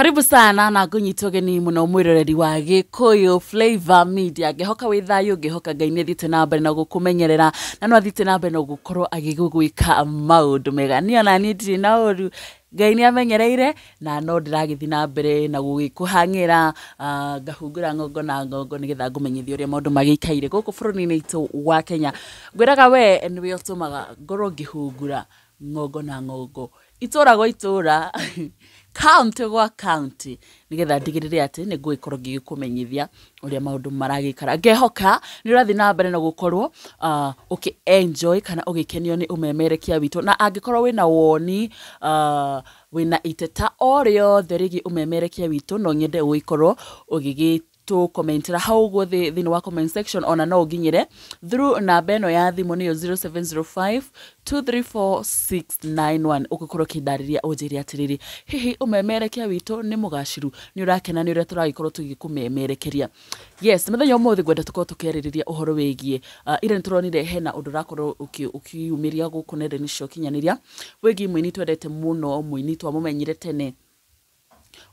Karibu sana na ngũnyitwo geni mũno mwĩroreri wa Gĩkũyũ Flavor Media. Ngĩhoka wĩ thayũ, ngĩhoka Ngai nĩ athiĩte na mbere na gũkũmenyerera na no athiĩte na mbere na gũkorwo agĩgũgwĩka maũndũ mega. Niĩ ona niĩ ndirĩ na ũru, Ngai nĩ amenyereire na no ndĩragĩthiĩ na mbere na gũgĩkũhang'ĩra, ngahungura ng'ongo na ng'ongo nĩgetha ngũmenyithie ũrĩa maũndũ magĩikaire gũkũ bũrũri-inĩ witũ wa Kenya. Ngwĩraga we nĩwe ũtũmaga ngorwo ngĩhungura ng'ongo na ng'ongo, itũra gwa itũra, county gwa county, nĩgetha ndigĩrĩre atĩ nĩ ngũgĩkorwo ngĩgĩkũmenyithia ũrĩa maũndũ maragĩikara. Ngehoka nĩ ũrathiĩ na mbere na gũkorwo ũkĩ enjoy kana ũgĩkenio nĩ ũmemerekia witũ, na angĩkorwo wĩna woni, wĩna iteta o rĩothe rĩgiĩ ũmemerekia witũ, no nyende ũgĩkorwo ũgĩgĩ tũkomentera hau ũguo thĩinĩ wa comment section. Ona no ũnginyĩre through namba ĩno ya thimũ, nĩyo 0705 234691, ũgĩkorwo ũkĩndarĩria ũnjĩre atĩrĩrĩ, hihi ũmemerekia witũ nĩ mũgacĩru, nĩ ũrakena nĩ ũrĩa tũragĩkorwo tũgĩkũmemerekeria. Yes, mũthenya ũmũthĩ ngwenda tũkorwo tũkĩarĩrĩria ũhoro wĩgiĩ, ira nĩ tũronire hena ũndũ ũrakorwo ũkĩyumĩria gũkũ nenda-inĩ cia ũkinyanĩria wĩgiĩ mũini twendete mũno, mũini twamũmenyire tene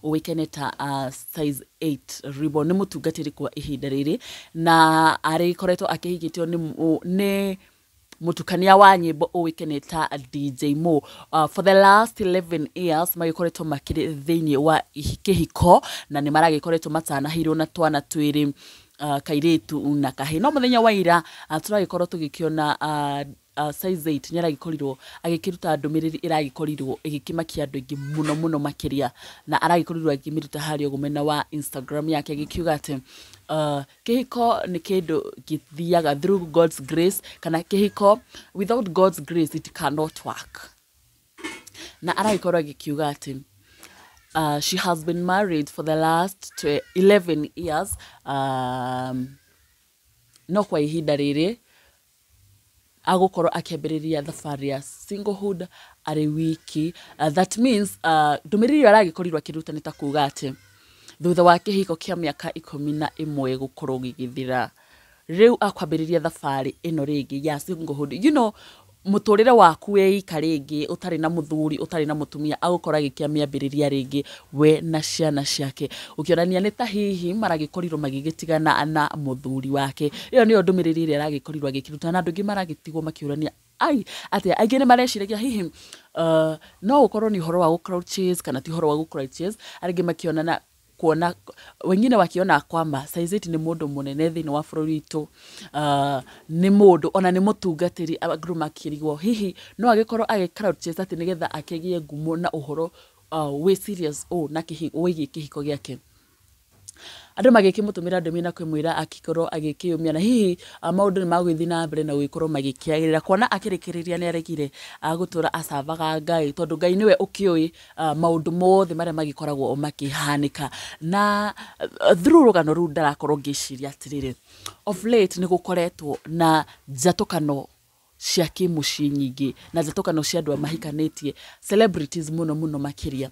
ũĩkaine ta Size 8 Ribbon. Nĩ mũtungatĩri kwa ihinda rĩrĩ na arĩkoretwo akĩhikĩtio nĩ mũtukania wa nyĩmbo ũĩkaine ta DJ Mo. For the last 11 years magĩkoretwo makĩrĩ thĩinĩ wa kĩhiko na nĩ maragĩkoretwo matanahĩirwo na twana twĩrĩ, kairĩtu na kahĩĩ. No mũthenya wa ira tũragĩkorwo tũgĩkĩona Size 8 nĩ aragĩkorirwo agĩkĩruta ndũmĩrĩri ĩragĩkorirwo ĩgĩkĩmakia andũ aingĩ mũno mũno makĩria, na aragĩkorirwo akĩmĩruta harĩa ũguo mwena wa Instagram yake, agĩkiuga atĩ kĩhiko nĩ kĩndũ gĩthiaga through God's grace, kana kĩhiko without God's grace it cannot work. Na aragĩkorwo agĩkiuga atĩ she has been married for the last 11 years, no kwa ihinda rĩrĩ agũkorwo akĩambĩrĩria thabarĩ ya singlehood arĩ wiki. That means ndũmĩrĩri ĩyo aragĩkorirwo akĩruta nĩ ta kuga atĩ thutha wa kĩhiko kĩa mĩaka 11 gũkorwo gĩgĩthira, rĩu akwambĩrĩria thabarĩ ĩno rĩngĩ ya singlehood, mũtũrĩre waku wĩika rĩngĩ ũtarĩ na mũthuri, ũtarĩ na mũtumia. Agũkorwo agĩkĩamĩambĩrĩria rĩngĩ we na ciana ciake, ũkĩonania nĩ ta hihi maragĩkorirwo magĩgĩtigana na mũthuri wake. Ĩyo nĩyo ndũmĩrĩri ĩrĩa aragĩkorirwo agĩkĩruta, na andũ aingĩ maragĩtigwo makĩũrania ai atĩa. Aingĩ nĩ mareciragia hihi no ũkorwo nĩ ũhoro wa gũ crowd chase kana ti ũhoro wa gũ crowd chase. Arĩa makĩonana kuona, wengine wakiona kwamba Size 8 nĩ mũndũ mũnene thĩinĩ wa bũrũri witũ, nĩ mũndũ ona nĩ mũtungatĩri, andũ makĩrigwo hihi no agĩkorwo agĩ crowd chase atĩ nĩgetha akĩgĩe ngumo na ũhoro wĩ serious ũũ na wĩgiĩ kĩhiko gĩake. Andũ magĩkĩmũtũmĩra ndũmĩrĩri na kwĩmwĩra akĩkorwo agĩkĩyũmia na hihi maũndũ nĩ magũgĩthiĩ na mbere na gũgĩkorwo magĩkĩagĩrĩra, kuona akĩrĩkĩrĩria nĩ aregire gũtũra acavaga Ngai, tondũ Ngai nĩwe ũkĩũĩ maũndũ mothe marĩa magĩkoragwo makĩhanĩka. Na through rũgano rũu ndarakorwo ngĩciria atĩrĩrĩ, of late nĩ gũkoretwo na njatũkano cia kĩmũciĩ nyingĩ na njatũkano cia andũ mahikanĩtie, celebrities mũno mũno makĩria.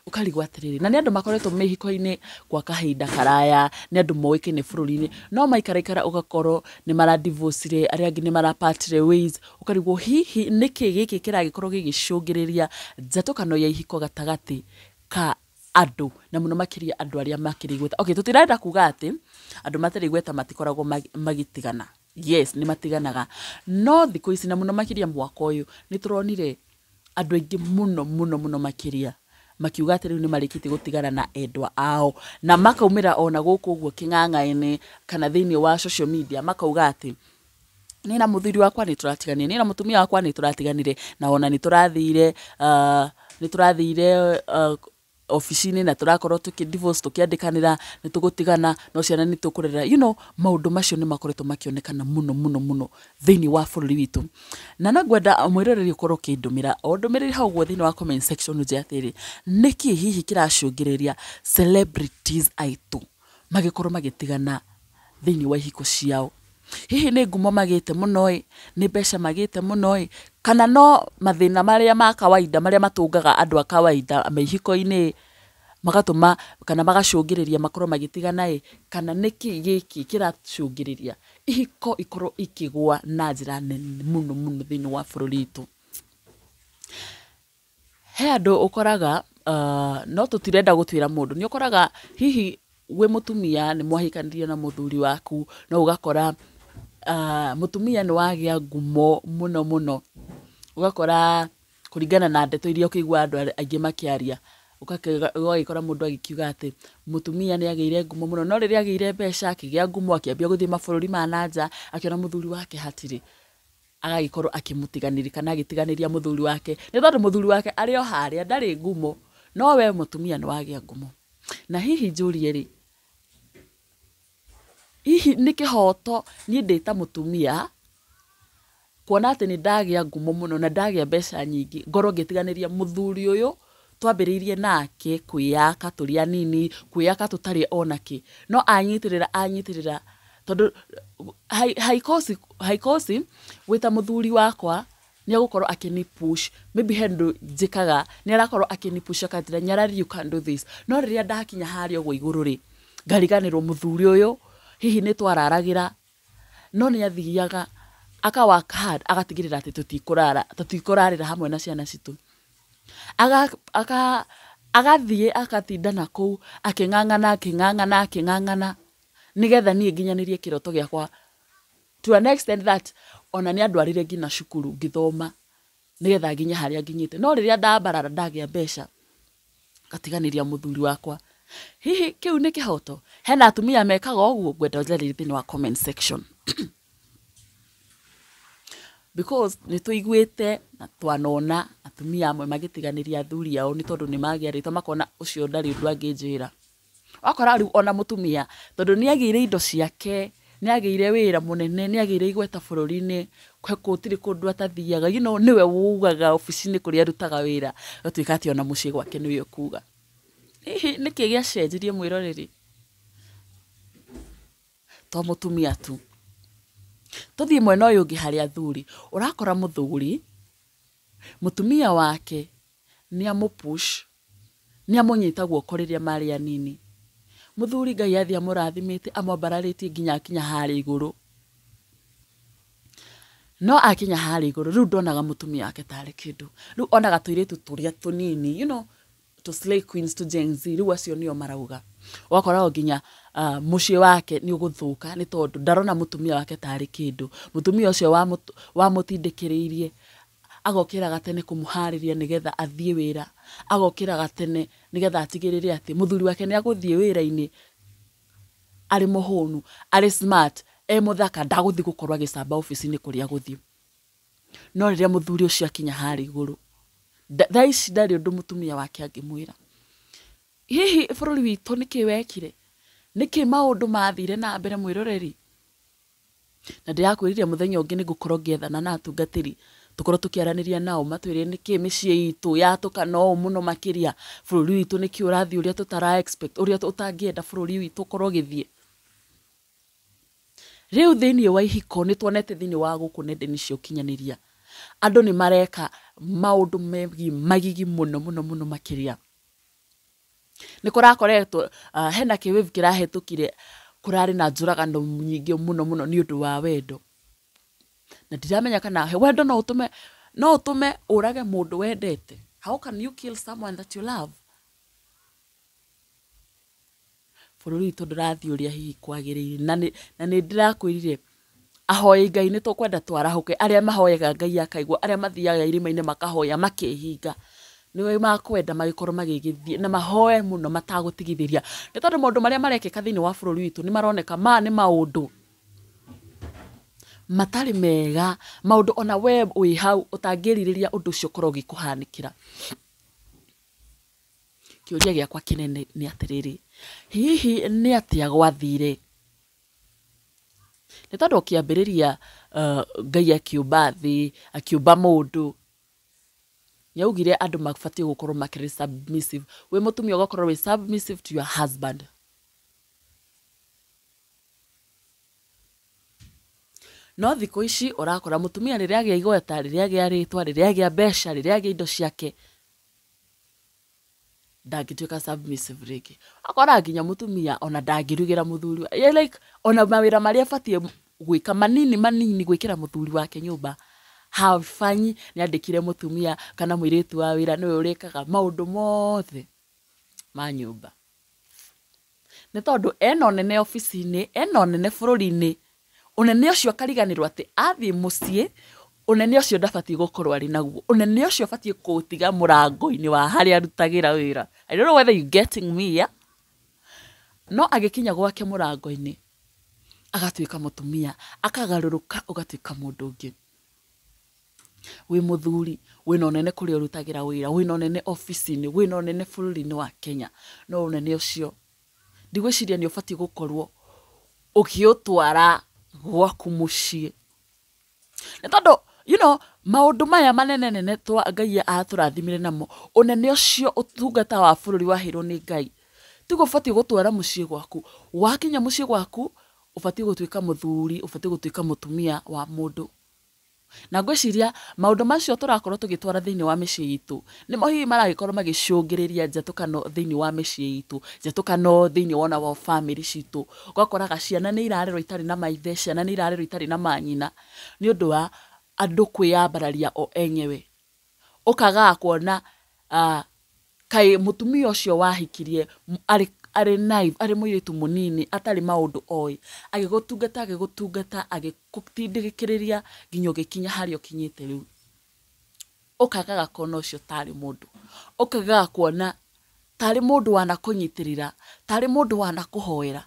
Ũkarigwo atĩrĩrĩ, na nĩ andũ makoretwo mĩhiko-inĩ kwa kahinda karaya, nĩ andũ moĩkaine bũrũri-inĩ, no maikaraikara ũgakorwo nĩ mara divorce, arĩa angĩ nĩ mara part ways. Ũkarigwo hihi nĩkĩ gĩkĩ kĩragĩkorwo gĩgĩcũngĩrĩria njatũkano ya ihiko gatagatĩ ka andũ, na mũno makĩria andũ arĩa makĩrĩ igweta. Okay, tũtirenda kuga atĩ andũ matarĩ igweta matikoragwo magĩtigana. Yes, nĩ matiganaga, no thikũ ici na mũno makĩria mwaka ũyũ nĩ tũronire andũ aingĩ mũno mũno mũno makĩria makiuga atĩ rĩu nĩ marĩkĩtie gũtigana na endwa ao, na makaumĩra ona gũkũ ũguo kĩng'ang'a-inĩ kana thĩinĩ wa social media makauga atĩ niĩ na mũthuri wakwa nĩ tũratiganire, niĩ na mũtumia wakwa nĩ tũratiganire, na ona nĩ tũrathire obici-inĩ na tũrakorwo tũkĩ divorce, tũkĩandĩkanĩra nĩ tũgũtigana, no ciana nĩ tũkũrera. Maũndũ macio nĩ makoretwo makĩonekana mũno mũno mũno thĩinĩ wa bũrũri witũ, na no ngwenda mwĩroreri ũkorwo ũkĩndũmĩra o ndũmĩrĩri hau ũguo thĩinĩ wa comment section ũnjĩre atĩrĩ, nĩkĩ hihi kĩracũngĩrĩria celebrities aitũ magĩkorwo magĩtigana thĩinĩ wa ihiko ciao? Hihi nĩ ngumo magĩte mũno ĩ, nĩ mbeca magĩte mũno ĩ, kana no mathĩna marĩa ma kawaida marĩa matũngaga andũ a kawaida me ihiko-inĩ magatũma kana magacũngĩrĩria makorwo magĩtigana ĩ, kana nĩkĩ gĩkĩ kĩracũngĩrĩria ihiko ikorwo ikĩgũa na njĩra nene mũno mũno thĩinĩ wa bũrũri witũ? He andũ ũkoraga No tũtirenda gũtuĩra mũndũ. Nĩ ũkoraga hihi wĩ mũtumia nĩ mwahikanirie na mũthuri waku, no ũgakora mũtumia nĩ wagĩa ngumo mũno mũno. Ũgakora kũringana na ndeto iria ũkĩiguaga andũ aingĩ makĩaria, ũgagĩkora mũndũ agĩkiuga atĩ mũtumia nĩ agĩire ngumo mũno, no rĩrĩa agĩire mbeca, akĩgĩa ngumo, akĩambia gũthiĩ mabũrũri ma na nja, akĩona mũthuri wake hatirĩ, agagĩkorwo akĩmũtiganĩria kana agĩtiganĩria mũthuri wake, nĩ tondũ mũthuri wake arĩ o harĩa ndarĩ ngumo, no we mũtumia nĩ wagĩa ngumo. Na hihi njũrie rĩ, hihi nĩ kĩhoto niĩ ndĩ ta mũtumia kuona atĩ nĩ ndagĩa ngumo mũno na ndagĩa mbeca nyingĩ, ngorwo ngĩtiganĩria mũthuri ũyũ twambĩrĩirie nake kwĩyaka tũrĩ anini, kwĩyaka tũtarĩ ona kĩ, no anyitĩrĩra anyitĩrĩra, tondũ haikosi haikosi wĩ ta mũthuri wakwa nĩ egũkorwo akĩni push, maybe he ũndũ njĩkaga nĩ arakorwo akĩni push akanjĩra Nyarari you can do this, no rĩrĩa ndakinya harĩa ũguo igũrũ rĩ, ngariganĩrwo mũthuri ũyũ hihi nĩ twararagĩra, no nĩ athiaga aka work hard agatigĩrĩra atĩ tũtikũrarĩra hamwe na ciana citũ. Agathiĩ agatinda na kũu akĩng'ang'ana akĩng'ang'ana akĩng'ang'ana nĩgetha niĩ nginyanĩrie kĩroto gĩakwa to an extent that ona nĩ andwarire nginya cukuru ngĩthoma nĩgetha nginye harĩa nginyĩte. No rĩrĩa ndambarara ndagĩa mbeca ngatiganĩria mũthuri wakwa. Hihi kĩu nĩ kĩhoto? Hena atumia mekaga ũguo? Ngwenda ũnjarĩrie thĩinĩ wa comment section. Because nĩ tũiguĩte na twanona atumia amwe magĩtiganĩria athuri ao nĩ tondũ nĩ magĩa rĩtwa makona ũcio ndarĩ ũndũ angĩnjĩra. Wakora rĩu ona mũtumia tondũ nĩ agĩire indo ciake, nĩ agĩire wĩra mũnene, nĩ agĩire igweta bũrũri-inĩ, gũtirĩ kũndũ atathiaga, you know, nĩwe wugaga obici-inĩ kũrĩa arutaga wĩra, gũtuĩka atĩ ona mũciĩ gwake nĩwe ũkuga. Hihi nĩkĩ gĩacenjirie mwĩroreri? To mũtumia tu. Tũthiĩ mwena ũyũ ũngĩ harĩ athuri, ũrakora mũthuri, mũtumia wake nĩ amũpush, nĩ amũnyita guoko rĩrĩa marĩ anini. Mũthuri Ngai athiĩ amũrathimĩte, amwambararĩtie nginya akinya harĩa igũrũ. No akinya harĩa igũrũ, rĩu ndonaga mũtumia wake tarĩ kĩndũ. Rĩu onaga tũirĩtu tũrĩa tũnini, you know, to slay queens to Gen Z, rĩu acio nĩo marauga. Ũgakora o nginya mũciĩ wake nĩ ũgũthũka nĩ tondũ ndarona mũtumia wake tarĩ kĩndũ. Mũtumia ũcio wamũtindĩkĩrĩirie agokĩraga tene kũmũharĩria nĩgetha athiĩ wĩra, agokĩraga tene nĩgetha atigĩrĩre atĩ mũthuri wake nĩ agũthiĩ wĩra-inĩ arĩ mũhũnu, arĩ smart, e mũthaka, ndagũthiĩ gũkorwo agĩcamba obici-inĩ kũrĩa agũthiĩ. No rĩrĩa mũthuri ũcio akinya harĩa igũrũ, thaa ici ndarĩ ũndũ mũtumia wake angĩmwĩra. Hihi bũrũri witũ nĩkĩ wekire? Nĩkĩ maũndũ mathire na mbere mwĩroreri? Na ndĩrakwĩrire mũthenya ũngĩ nĩ ngũkorwo ngĩethana na atungatĩri, tũkorwo tũkĩaranĩria nao matwĩre nĩkĩ mĩciĩ itũ yatũkana ũũ mũno makĩria, bũrũri witũ nĩkĩ ũrathiĩ ũrĩa tũtara expect, ũrĩa ũtangĩenda bũrũri witũ ũkorwo ũgĩthiĩ. Rĩu thĩinĩ wa ihiko nĩ tuonete thĩinĩ wa gũkũ nenda-inĩ cia ũkinyanĩria, andũ nĩ mareka maũndũ megiĩ magigi mũno mũno mũno makĩria. Nĩ kũrakoretwo, hena kĩ wave kĩrahĩtũkire, kũrarĩ na njũragano nyingĩ mũno mũno nĩ ũndũ wa wendo. Na ndiramenya kana wendo no ũtũme, no ũtũme ũrage mũndũ wendete. How can you kill someone that you love? Bũrũri witũ ndũrathiĩ ũrĩa hihi kwagĩrĩire. Na nĩ ndĩrakwĩrire ahoi Ngai nĩ tũkwenda twarahũke, arĩa mahoyaga Ngai akaigua, arĩa mathiaga irĩma-inĩ makahoya makĩhinga, nĩ makwenda magĩkorwo magĩgĩthiĩ na mahoe mũno matagũtigithĩria. Nĩ tondũ maũndũ marĩa marekĩka thĩinĩ wa bũrũri witũ nĩ maroneka maya nĩ maũndũ matarĩ mega, maũndũ ona we wĩ hau ũtangĩrirĩria ũndũ ũcio ũkorwo ũgĩkũhanĩkĩra. Kĩũria gĩakwa kĩnene nĩ atĩrĩrĩ, hihi nĩ atĩa gwathire? Nĩ tondũ ũkĩambĩrĩria Ngai akĩũmba thĩ, akĩũmba mũndũ, nĩaugire andũ mabatiĩ gũkorwo makĩrĩ submissive. Wĩ mũtumia ũgakorwo wĩ submissive to your husband. No thikũ ici ũrakora mũtumia rĩrĩa agĩa igweta, rĩrĩa agĩa rĩtwa, rĩrĩa agĩa mbeca, rĩrĩa agĩa indo ciake, ndangĩtuĩka submissive rĩngĩ. Akora nginya mũtumia ona ndangĩrugĩra mũthuri wa-, yeah, like, ona mawĩra marĩa abatiĩ gwĩka manini manini gwĩkĩra mũthuri wake nyũmba, Hafanyi, nĩ andĩkire mũtumia kana mũirĩtu wa wĩra nĩwe ũrĩkaga maũndũ mothe ma nyũmba. Nĩ tondũ ena ũnene obici-inĩ, ena ũnene bũrũri-inĩ, ũnene ũcio akariganĩrwo atĩ athiĩ mũciĩ, ũnene ũcio ndabatiĩ gũkorwo arĩ naguo. Ũnene ũcio abatiĩ kũũtiga mũrango-inĩ wa harĩa arutagĩra wĩra. I don't know whether you getting me, yeah? No agĩkinya gwake mũrango-inĩ, agatuĩka mũtumia, akagarũrũka ũgatuĩka mũndũ ũngĩ. Wĩ mũthuri, wĩna ũnene kũrĩa ũrutagĩra wĩra, wĩna ũnene obici-inĩ, wĩna ũnene bũrũri-inĩ wa Kenya. No ũnene ũcio, ndigwĩciria nĩ ũbatiĩ gũkorwo ũkĩũtwara gwaku mũciĩ. Nĩ tondũ, you know, maũndũ maya manene nene twa Ngai atũrathimire namo, ũnene ũcio ũtungata wa bũrũri waheirwo nĩ Ngai, tiguo ũbatiĩ gũtwara mũciĩ gwaku. Wakinya mũciĩ gwaku, ũbatiĩ gũtuĩka mũthuri, ũbatiĩ gũtuĩka mũtumia wa mũndũ. Na ngwĩciria maũndũ macio tũrakorwo tũgĩtwara thĩinĩ wa mĩciĩ itũ, nĩmo hihi maragĩkorwo magĩcũngĩrĩria njatũkano thĩinĩ wa mĩciĩ itũ, njatũkano thĩinĩ wona wa bamĩrĩ citũ. Ũgakoraga ciana nĩ irarerwo itarĩ na maithe, ciana nĩ irarerwo itarĩ na manyina, nĩ ũndũ wa andũ kwĩyambararia o enyewe. Ũkagaga kuona kaĩ mũtumia ũcio wahikirie arĩ naive, arĩ mũirĩtu mũnini, atarĩ maũndũ oĩ, agĩgũtungata agĩgũtungata, agĩgũtindĩkĩrĩria nginya ũgĩkinya harĩa ũkinyĩte rĩu. Ũkagaga kuona ũcio tarĩ mũndũ. Ũkagaga kuona tarĩ mũndũ wanakũnyitĩrĩra, tarĩ mũndũ wanakũhoera.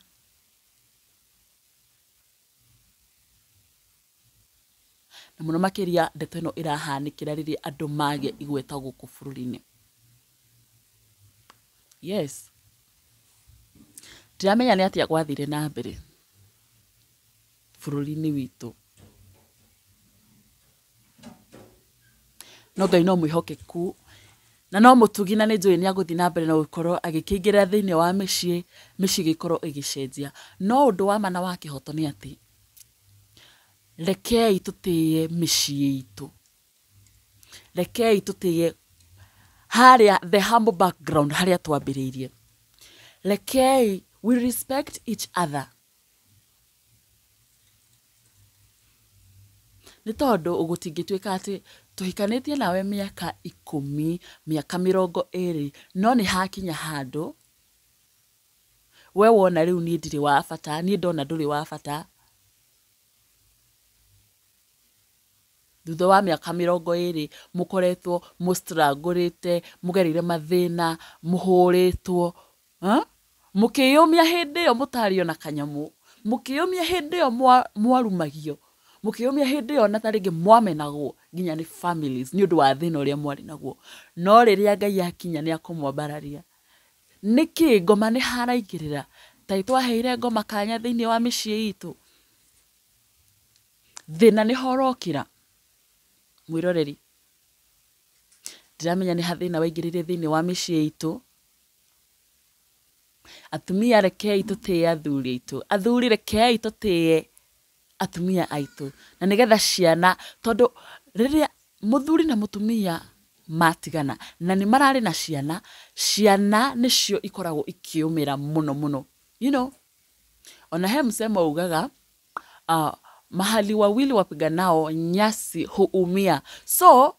Na mũno makĩria ndeto ĩno ĩrahanĩkĩra rĩrĩa andũ magĩa igweta gũkũ bũrũri-inĩ. Yes. Ndiramenya nĩ atĩa gwathire na mbere bũrũri-inĩ witũ. No Ngai no mwĩhokeku na no mũtugi, na nĩ njũĩ nĩ agũthiĩ na mbere na gũkorwo agĩkĩingĩra thĩinĩ wa mĩciĩ, mĩciĩ ĩgĩkorwo ĩgĩcenjia. No ũndũ wa ma na wa kĩhoto nĩ atĩ, rekei tũtĩe mĩciĩ itũ. Rekei tũtĩe harĩa the humble background harĩa twambĩrĩirie. Rekei we respect each other. Nĩ tondũ gũtingĩtuĩka atĩ tũhikanĩtie nawe mĩaka 10, mĩaka 20, no nĩ hakinya handũ we wona rĩu niĩ ndirĩ wa bata, niĩ ndona ndũrĩ wa bata. Thutha wa mĩaka 20 mũkoretwo mũstrangũrĩte, mũgereire mathĩna, mũhũrĩtwo, mũkĩyũmia hĩndĩ ĩyo mũtarĩ ona kanyamũ, mũkĩyũmia hĩndĩ ĩyo mwarumagio, mũkĩyũmia hĩndĩ ĩyo na ta rĩngĩ mwamenagwo nginya nĩ families nĩ ũndũ wa thĩna ũrĩa mwarĩ naguo. No rĩrĩa Ngai akinya nĩ akũmwambararia. Nĩkĩ ngoma nĩ haraingĩrĩra? Ta twaheire ngoma kanya thĩinĩ wa mĩciĩ itũ. Thĩna nĩho ũrokĩra. Mwĩroreri, ndiramenya nĩ ha thĩna waingĩrĩire thĩinĩ wa mĩciĩ itũ. Atumia rekei tũtĩe athuri aitũ, athuri rekei tũtĩe atumia aitũ, na nĩgetha ciana, tondũ rĩrĩa mũthuri na mũtumia matigana na nĩ mararĩ na ciana, ciana nĩcio ikoragwo ikĩũmĩra mũno mũno. You know, ona he msemo ugaga, mahali wawili wapiganao nyasi huumia. So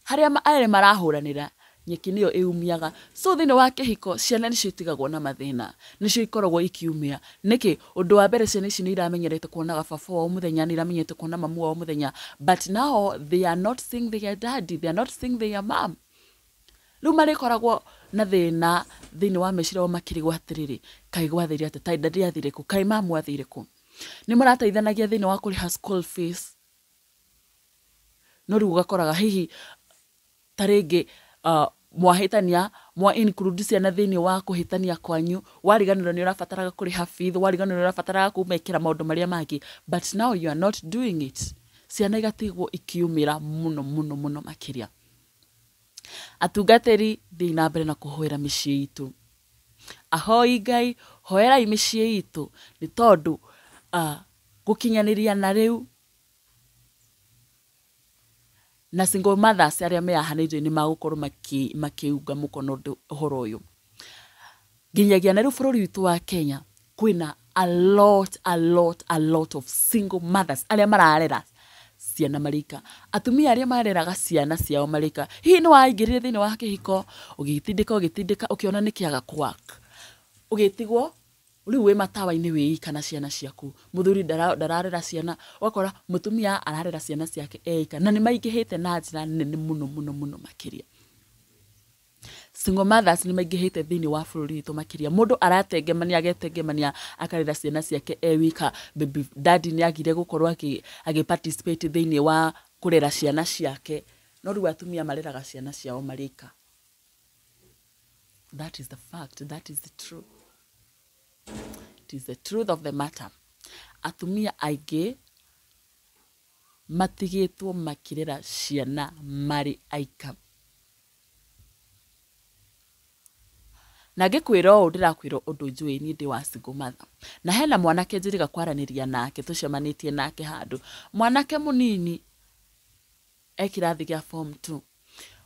harĩa erĩ marahũranĩra, nyeki nĩyo ĩumiaga. So thĩinĩ wa kĩhiko ciana nĩcio itigagwo na mathĩna, nĩcio ikoragwo ikiumia. Nĩkĩ? Ũndũ wa mbere ciana ici nĩ iramenyerete kuonaga baba wao mũthenya, nĩ iramenyerete kuona mamu wao mũthenya, but now they are not seeing their daddy, they are not seeing their mom. Rĩu marĩkoragwo na thĩna thĩinĩ wa meciria mao makĩrigwo atĩrĩrĩ, kaĩ gwathire atĩa, kaĩ daddy athire kũ, kaĩ mamu athire kũ. Nĩ mũrateithanagia thĩinĩ wa kũrĩha school fees, no rĩu ũgakoraga hihi ta rĩngĩ mwahĩtania, mwa include ciana thĩinĩ wa kũhĩtania kwanyu, wariganĩrwo nĩ ũrabataraga kũrĩha fees, wariganĩrwo nĩ ũrabataraga kũmekĩra maũndũ marĩa mangĩ, but now you are not doing it. Ciana igatigwo ikiumĩra mũno mũno mũno makĩria. Atungatĩri, thiĩi na mbere na kũhoera mĩciĩ itũ. Ahoi Ngai, hoerai mĩciĩ itũ, nĩ tondũ gũkinyanĩria na rĩu na single mothers arĩa meyahanĩirie nĩ magũkorwo makĩunga mũkono ũhoro ũyũ. Nginyagia na rĩu bũrũri witũ wa Kenya kwĩna a lot, a lot, a lot of single mothers arĩa mararera ciana marĩ ika. Atumia arĩa mareraga ciana ciao marĩ ika, hihi nĩ waingĩrire thĩinĩ wa kĩhiko, ũgĩtindĩka ũgĩtindĩka, ũkĩona nĩ kĩaga kũ work, ũgĩtigwo rĩu wĩ matawa-inĩ wĩ ika na ciana ciaku, mũthuri ndararera ciana, ũgakora mũtumia ararera ciana ciake e ika, na nĩ maingĩhĩte na njĩra nene mũno mũno mũno makĩria. Single mothers nĩ maingĩhĩte thĩinĩ wa bũrũri witũ makĩria. Mũndũ aratengemania agetengemania akarera ciana ciake e wika, baby daddy nĩ agire gũkorwo agĩ participate thĩinĩ wa kũrera ciana ciake, no rĩu atumia mareraga ciana ciao marĩ ika. That is the fact, that is the truth. It is the truth of the matter. Atumia aingĩ matigĩtwo makĩrera ciana marĩ aika. Na ngĩkwĩra ũũ ndĩrakwĩra ũndũ njũĩ niĩ ndĩ wa single mother. Na hena mwanake njĩrĩga kwaranĩria nake, tũcemanĩtie nake handũ. Mwanake mũnini e kĩrathi gĩa form 2.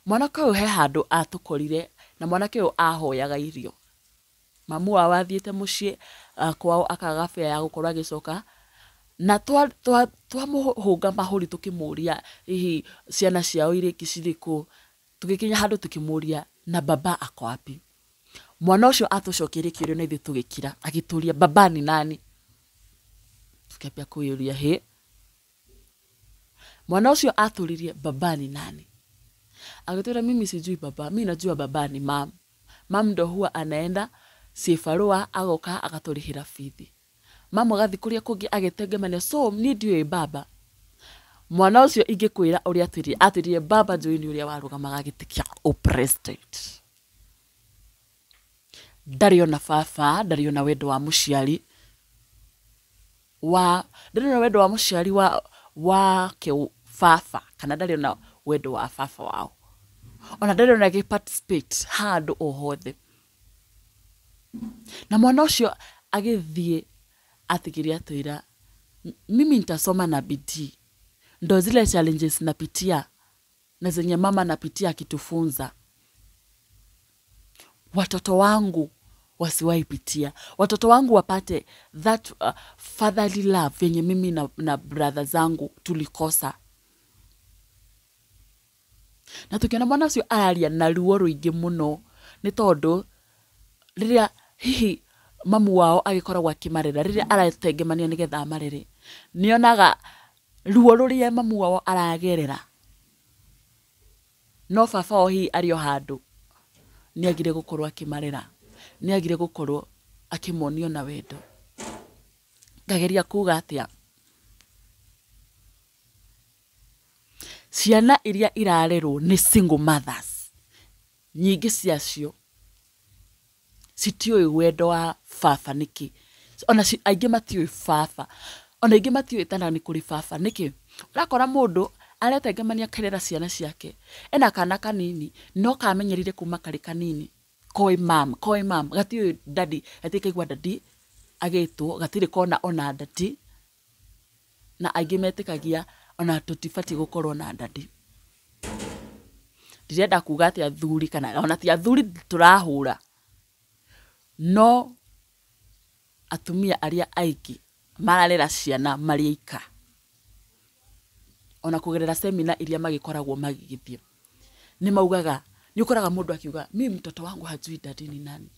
Mwanake ũyũ he handũ atũkorire, na mwanake ũyũ ahoyaga irio. Mamu wao athiĩte mũciĩ kwao akaga fare ya gũkorwo agĩcoka, na twamũhũnga mahũri tũkĩmũria hihi ciana ciao irĩki cirĩkũ, tũgĩkinya handũ tũkĩmũria na baba ako wapi. Mwana ũcio atũcokeirie kĩũria na ithuĩ tũgĩkira, agĩtũria baba ni nani? Tũkĩambia kwĩyũria hĩ. Mwana ũcio atũririe baba ni nani? Agĩtwĩra mimi sijui baba, mimi najua baba ni mam. Mam ndo huwa anaenda cibarũa agoka agatũrĩhĩra bithi. Mamu agathiĩ kũrĩa kũngĩ agĩtengemania, so niĩ ndiũĩ baba. Mwana ũcio ingĩkwĩra ũrĩa atwĩrire, atwĩrire baba njũĩ nĩ ũrĩa warũgamaga gĩtĩ kĩa ũ-president. Ndarĩ ona baba, ndarĩ ona wendo wa mũciari wa, ndarĩ ona wendo wa mũciari wa wake baba, kana ndarĩ ona wendo wa baba wao. Ona ndarĩ ona agĩ participate handũ o hothe. Na mwana ũcio agĩthiĩ atigire atwĩra, mimi nitasoma na bidii. Ndo zile challenges napitia na zenye mama napitia akitufunza. Watoto wangu wasiwahi pitia. Watoto wangu wapate that fatherly love yenye mimi na brother zangu tulikosa. Na tukiona mwana ũcio araria na ruo rũingĩ mũno nĩ tondũ rĩrĩa hihi mamu wao agĩkoragwo akĩmarera, rĩrĩa aratengemania nĩgetha amarere, nĩonaga ruo rũrĩa mamu wao aragerera, no baba wao hihi arĩ o handũ nĩagire gũkorwo akĩmarera, nĩagire gũkorwo akĩmonio na wendo. Ngageria kuga atĩa, ciana iria irarerwo nĩ single mothers, nyingĩ ciacio citiũĩ wendo wa baba nĩkĩ. Ona aingĩ matiũĩ baba, ona aingĩ matiũĩ tana nĩ kũrĩ baba nĩkĩ. Ũrakora mũndũ aretengemania akarera ciana ciake, ena kana kanini no kamenyerire kuma karĩ kanini, koĩ mam, koĩ mam, gatiũĩ daddy, gatirĩ kaigua daddy agĩtwo, gatirĩ kona ona daddy. Na aingĩ metĩkagia ona tũtibatiĩ gũkorwo na daddy. Ndirenda kuga atĩ athuri kana ona ti athuri tũrahũra, no atumia arĩa aingĩ mararera ciana marĩ aika, ona kũgerera semina iria magĩkoragwo magĩgĩthiĩ, nĩ maugaga, nĩ ũkoraga mũndũ akiuga mimi mtoto wangu hajui daddy ni nani.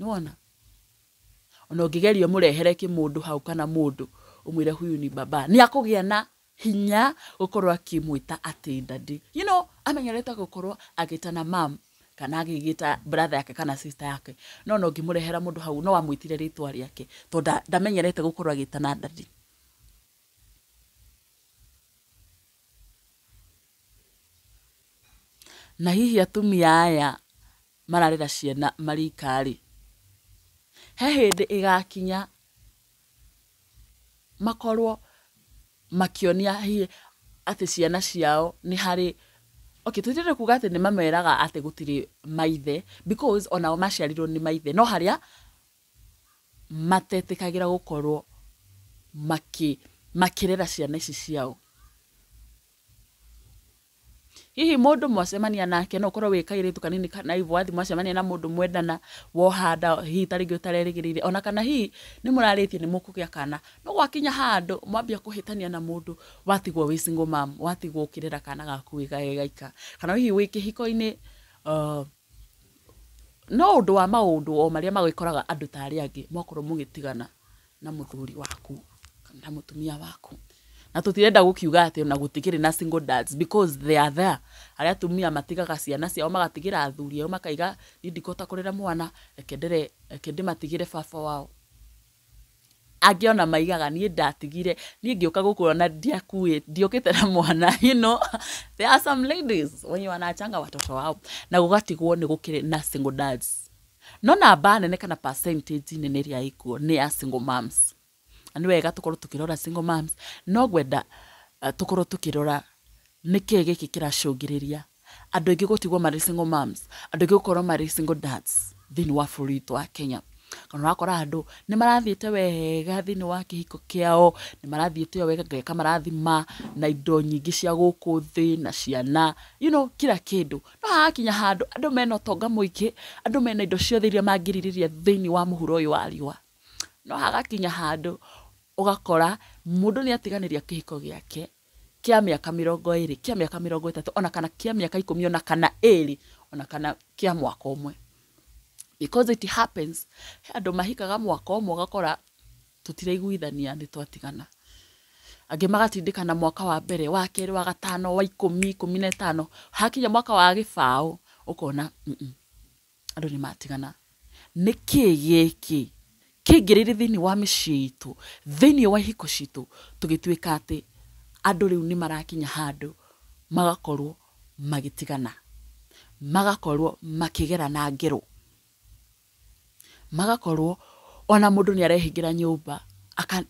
Nĩwona? Ona ũngĩgeria ũmũrehere kĩmũndũ hau kana mũndũ ũmwĩre huyu ni baba, nĩ akũgĩa na hinya gũkorwo akĩmwĩta atĩ daddy. You know, amenyerete gũkorwo agĩtana mam kana agĩgĩta brother yake kana sister yake, no no ũngĩmũrehera mũndũ hau no amwĩtire rĩtwa rĩake tondũ ndamenyerete gũkorwo agĩtana daddy. Na hihi atumia aya mararera ciana marĩ ika-rĩ, he hĩndĩ ĩgakinya makorwo makĩonia hihi atĩ ciana ciao nĩ harĩ, okay, tũtirĩ kuga atĩ nĩ mameraga atĩ gũtirĩ maithe, because onao maciarirwo nĩ maithe, no harĩa matetĩkagĩra gũkorwo makĩrera ciana ici ciao. Hihi mũndũ mwacemania nake no ũkorwo wĩ kairĩtu kanini kana ibu wathi mwacemania na mũndũ mwendana wohanda hihi ta rĩngĩ ũtarerĩgĩrĩire ona kana hihi nĩ mũrarĩtie nĩ mũkũgĩa kana no gwakinya handũ mwambia kũhĩtania na mũndũ watigwo wĩ single mom, watigwo ũkĩrera kana gaku wĩ gaika kana hihi wĩ kĩhiko-inĩ no ũndũ wa maũndũ o marĩa magĩkoraga andũ ta arĩa angĩ mwakorwo mũgĩtigana na mũthuri waku kana na mũtumia waku. Na tũtirenda gũkiuga atĩ ona gũtikĩrĩ na single dads because they are there. Arĩa atumia matigaga ciana ciao magatigĩra athuri ao makaiga niĩ ndikũhota kũrera mwana reke ndere reke ndĩmatigĩre baba wao. Angĩ ona maigaga niĩ ndatigire niĩ ngĩũka gũkũ ona ndiakuĩ ndiokĩte na mwana you know there are some ladies wenye wanachanga watoto wao na gũgatigwo nĩ gũkĩrĩ na single dads. No namba nene kana percentage nene ĩrĩa ĩkuo nĩ ya single moms. Na nĩ wega tũkorwo tũkĩrora single moms no ngwenda tũkorwo tũkĩrora nĩkĩĩ gĩkĩ kĩracũngĩrĩria andũ aingĩ gũtigwo marĩ single moms, andũ aingĩ gũkorwo marĩ single dads thĩinĩ wa bũrũri witũ wa Kenya. Kana ũrakora andũ nĩ marathiĩte wega thĩinĩ wa kĩhiko kĩao, nĩ marathiĩte o wega Ngai akamarathima na indo nyingĩ cia gũkũ thĩ na ciana you know, kila kĩndũ. No hagakinya handũ andũ mena ũtonga mũingĩ, andũ mena indo ciothe iria mangĩrirĩria thĩinĩ wa mũhuro ũyũ wa riũa. No hagakinya handũ ũgakora mũndũ nĩ atiganĩria kĩhiko gĩake kĩa mĩaka 20, kĩa mĩaka 30, ona kana kĩa mĩaka 10, ona kana 2, ona kana kĩa mwaka ũmwe. Because it happens, he andũ mahikaga mwaka ũmwe ũgakora tũtiraiguithania nĩ twatigana. Angĩ magatindĩkana mwaka wa mbere, wa kerĩ, wa gatano, wa 10, 15, hakinya mwaka wa gĩbaũ ũkona andũ nĩ matigana. Nĩkĩĩ gĩkĩ kĩingĩrĩire thĩinĩ wa mĩciĩ itũ, thĩinĩ wa ihiko citũ, tũgĩtuĩka atĩ andũ rĩu nĩ marakinya handũ magakorwo magĩtigana, magakorwo makĩgerana ngero, magakorwo ona mũndũ nĩ arehingĩra nyũmba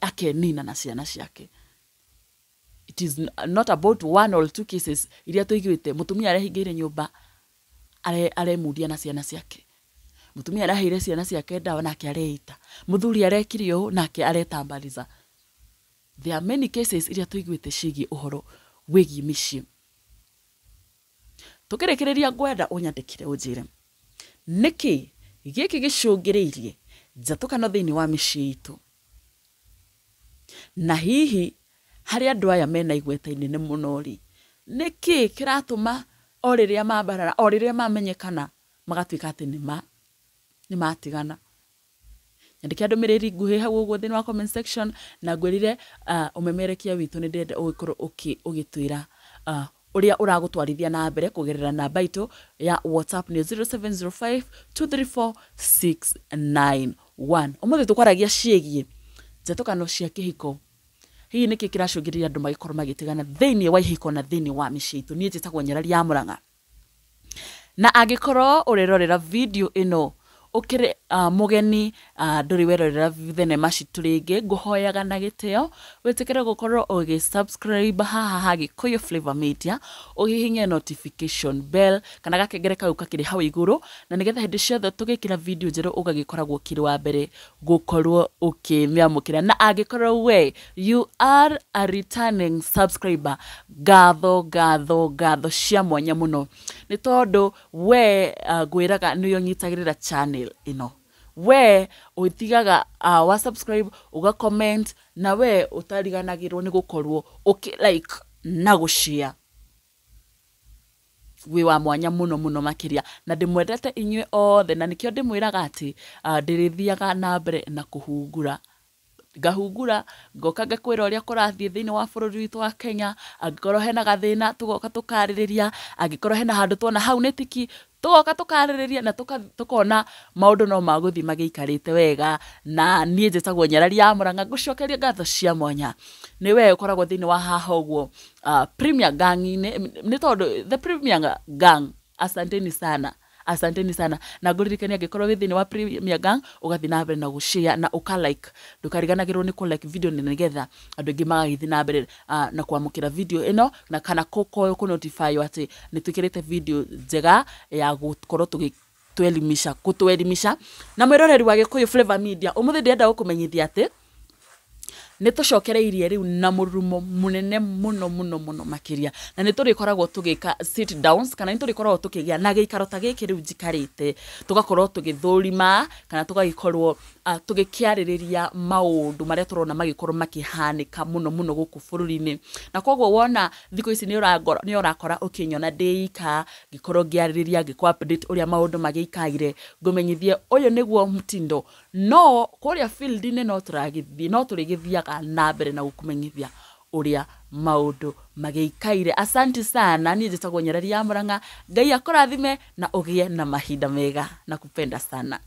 akenina na ciana ciake. It is not about one or two cases iria tũiguĩte mũtumia arehingĩire nyũmba aremundia na ciana ciake, mũtumia araheire ciana ciake ndawa nake areita, mũthuri arekire ũũ nake aretambariza. There are many cases iria tũiguĩte ciĩgiĩ ũhoro wĩgiĩ mĩciĩ. Tũkĩrĩkĩrĩria ngwenda ũnyandĩkĩre ũnjĩre nĩkĩ gĩkĩ gĩcũngĩrĩirie njatũkano thĩinĩ wa mĩciĩ itũ, na hihi harĩ andũ aya mena igweta inene mũno rĩ, nĩkĩ kĩratũma o rĩrĩa mambarara, o rĩrĩa mamenyekana magatuĩka atĩ nĩ matigana. Nyandĩkĩra ndũmĩrĩri nguhĩ hau ũguo thĩinĩ wa comment section na ngwĩrire ũmemerekia witũ nĩ ndĩrenda ũgĩkorwo ũgĩtwĩra ũrĩa ũragũtwarithia na mbere kũgerera namba itũ ya WhatsApp nĩ 0705 234 691. Ũmũthĩ tũkwaragia ciĩgiĩ njatũkano cia kĩhiko. Hihi nĩkĩ kĩracũngĩrĩria andũ magĩkorwo magĩtigana thĩinĩ wa ihiko na thĩinĩ wa mĩciĩ itũ? Niĩ njĩtagwo Nyarari ya Mũrang'a. Na angĩkorwo ũrerorera video ĩno ũkĩrĩ mũgeni ndũrĩ werorera thenema citũ rĩngĩ, ngũhoyaga na gĩtĩo wĩtĩkĩre gũkorwo ũgĩ subscribe haha ha Gĩkũyũ Flavor Media, ũhihinye notification bell kana gakengere kau kakĩrĩ hau igũrũ, na nĩgetha hĩndĩ ciothe tũgĩkĩra video njerũ ũgagĩkoragwo ũkĩrĩ wa mbere gũkorwo ũkĩmĩamũkĩra. Na angĩkorwo we you are a returning subscriber, ngatho ngatho ngatho cia mwanya mũno nĩ tondũ we ngwĩraga nĩwe ũnyitagĩrĩra channel ĩno, we ũtigaga wa subscribe, ũga comment, na we ũtariganagĩrwo nĩ gũkorwo ũkĩ like na gũshare. Wĩ wa mwanya mũno mũno makĩria, na ndĩmwendete inyuĩ othe, na nĩkĩo ndĩmwĩraga atĩ ndĩrĩthiaga na mbere na kũhungura, ngahungura ngoka ngakwĩra ũrĩa kũrathiĩ thĩinĩ wa bũrũri witũ wa Kenya. Angĩkorwo hena gathĩna tũgoka tũkarĩrĩria, angĩkorwo hena handũ tuona hau nĩ tiki tũgoka tũkarĩrĩria, na tũkona maũndũ no magũthiĩ magĩikarĩte wega. Na niĩ njĩtagwo Nyarari ya Mũrang'a, ngũcokeria ngatho cia mwanya nĩ we ũkoragwo thĩinĩ wa haha ũguo Premier Gang-inĩ, nĩ tondũ the Premier Gang, asanteni sana, asanteni sana. Na ngũririkanie angĩkorwo wĩ thĩinĩ wa Premier Gang ũgathiĩ na mbere na gũshare na ũka like, ndũkariganagĩrwo nĩ kũ like video nĩgetha andũ aingĩ magagĩthiĩ na mbere na kwamũkĩra video ĩno na kana kũ notify atĩ nĩ twĩkĩrĩte video njega ya gũkorwo tũgĩ twelimisha kũtwelimisha. Na mwĩroreri wa Gĩkũyũ Flavor Media, ũmũthĩ ndĩrenda gũkũmenyithia atĩ Nĩ tũcokereirie rĩu na mũrurumo mũnene mũno mũno mũno makĩria, na nĩ tũrĩkoragwo tũgĩka sit downs, kana nĩ tũrĩkoragwo tũkĩgĩa na gĩikaro ta gĩkĩ rĩu njikarĩte, tũgakorwo tũgĩthũrima kana tũgagĩkorwo tũgĩkĩarĩrĩria maũndũ marĩa tũrona magĩkorwo makĩhanĩka mũno mũno gũkũ bũrũri-inĩ. Na koguo wona thikũ ici nĩ ũrakora ũkĩnyona ndĩ ika, ngĩkorwo ngĩarĩrĩria, ngĩkũ update ũrĩa maũndũ magĩikaire, ngũmenyithie ũyũ nĩguo mtindo. No kũrĩa field-inĩ no tũragĩthiĩ, no tũrĩgĩthiaga na mbere na gũkũmenyithia ũrĩa maũndũ magĩikaire. Asanti sana. Niĩ njĩtagwo Nyarari ya Mũrang'a. Ngai akũrathime na ũgĩe na mahinda mega, na kupenda sana.